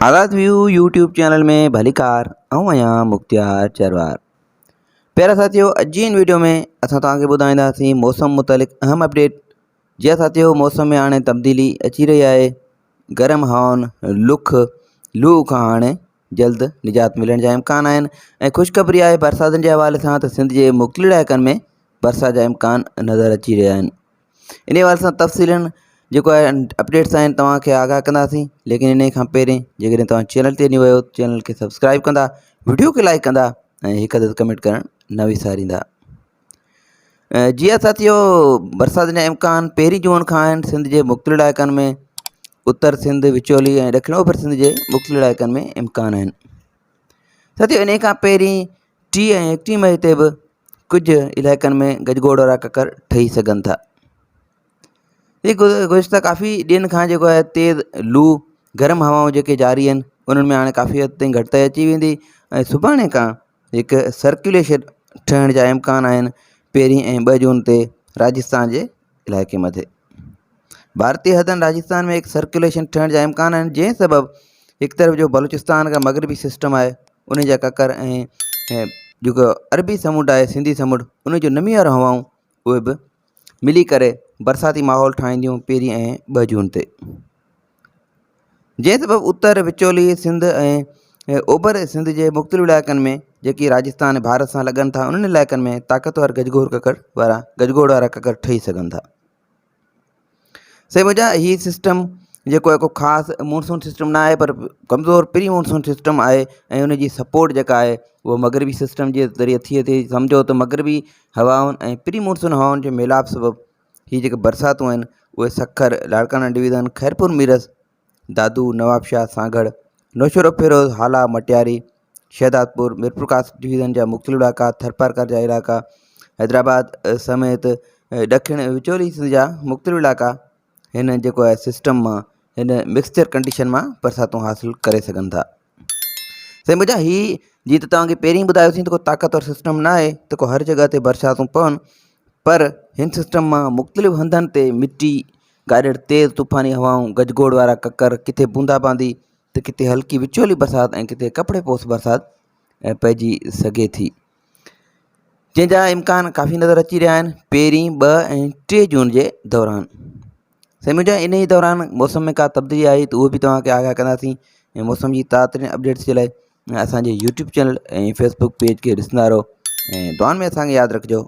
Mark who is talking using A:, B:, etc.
A: آزاد ويو YouTube channel ۾ ڀليڪار آئون آهيان مختيار چروار پيارا ساٿيو اڄ جي هن ويڊيو ۾ اسان توهان کي ٻڌائينداسين موسم متعلق اهم اپڊيٽ جي ساٿيو موسم ۾ هاڻي تبديلي اچي رهي آهي گرم هوائن لک لو کان هاڻي جلد نجات ملڻ جا امڪان آهن ۽ خوشخبري آهي برساتن جي حوالي سان ته سنڌ جي مختلف علائقن ۾ برسات جا امڪان نظر اچي رهيا آهن انهي حوالي سان تفصيلن جيڪو آهي اپڊيٽس آهن توهان کي آگاهه ڪنداسين ليڪن انهي کان پهرين جيڪڏهن توهان چينل تي نيو آهيو چينل کي سبسڪرائب ڪندا ويڊيو کي لائڪ ڪندا ۽ هڪ عدد ڪمينٽ ڪرڻ نه وساريندا جي ها ساٿيو برسات جا امڪان پهرين جون کان آهن سنڌ جي مختلف علائقن ۾ اتر سنڌ وچولي ۽ ڏکڻ اوڀر سنڌ جي مختلف علائقن ۾ امڪان آهن ساٿيو انهي کان پهرين 30 ۽ 31 مئي تي به ڪجهه علائقن ۾ گجگوڙ وارا ڪڪر ٺهي سگهن ٿا هي گذشته ڪافي ڏينهن کان جيڪو آهي تيز لو گرم هوائون جيڪي جاري آهن انهن ۾ هاڻي ڪافي حد تائين گهٽتائي اچي ويندي ۽ سڀاڻي کان هڪ سرڪيوليشن ٺهڻ جا امڪان آهن پهرين ۽ 2 جون تي راجستان جي علائقي مٿي ڀارتي حدن راجستان ۾ هڪ سرڪيوليشن ٺهڻ جا امڪان آهن جنهن سبب هڪ طرف جو بلوچستان کان مغربي سسٽم آهي ان جا ڪڪر ۽ جيڪو عربي سمنڊ آهي سنڌي سمنڊ ان جو نمي وارو هوائون اهي به ملي ڪري برساتي ماحول ٺاهينديون پهرين ۽ 2 جون تي جنهن سبب اتر وچولي سنڌ ۽ اوڀر سنڌ جي مختلف علائقن ۾ جيڪي راجستان ۽ ڀارت سان لڳن ٿا انهن علائقن ۾ طاقتور گجگوڙ ڪڪر وارا گجگوڙ وارا ڪڪر ٺهي سگهن ٿا سائين منهنجا هي سسٽم جيڪو هڪ خاص مونسون سسٽم نه آهي پر ڪمزور پري مونسون سسٽم آهي ۽ ان جي سپورٽ جيڪا آهي اها مغربي سسٽم جي ذريعي ٿئي ٿي سمجهو ته مغربي هوائن ۽ پري مونسون هوائن جي ميلاپ سبب هي جيڪي برساتون آهن اهي سکر، لاڙڪاڻا ڊويزن، خيرپور ميرس، دادو، نوابشاهه، سانگهڙ، نوشهروفيروز، هالا، مٽياري، شهدادپور، ميرپورخاص ڊويزن جا مختلف علائقا، ٿرپارڪر جا علائقا، حيدرآباد سميت ڏکڻ وچولي سنڌ جا مختلف علائقا هن جيڪو آهي سسٽم مان هن مڪسچر ڪنڊيشن مان برساتون حاصل ڪري سگهن ٿا. سائين منهنجا هي جيئن ته توهان کي پهرين ٻڌايوسين ته ڪو طاقتور سسٽم نه آهي ته ڪو هر جڳهه تي برساتون پون پر هن سسٽم مان مختلف هنڌن تي مٽي گاڏڙ تيز طوفاني هوائون گجگوڙ وارا ڪڪر ڪٿي بوندا باندي ته ڪٿي هلڪي وچولي برسات ۽ ڪٿي ڪپڙي پوس برسات پئجي سگهي ٿي جنهن جا امڪان ڪافي نظر اچي رهيا آهن پهرين 2 ۽ 3 جون جي دوران سائين منهنجا انهي دوران موسم ۾ ڪا تبديلي آئي ته اهو به توهان کي آگاهه ڪنداسين ۽ موسم جي تازه ترين اپڊيٽس جي لاء اسان جي يوٽيوب چينل ۽ فيسبوڪ پيج کي ڏسندا رهو ۽ دعائن ۾ اسان کي ياد رکجو.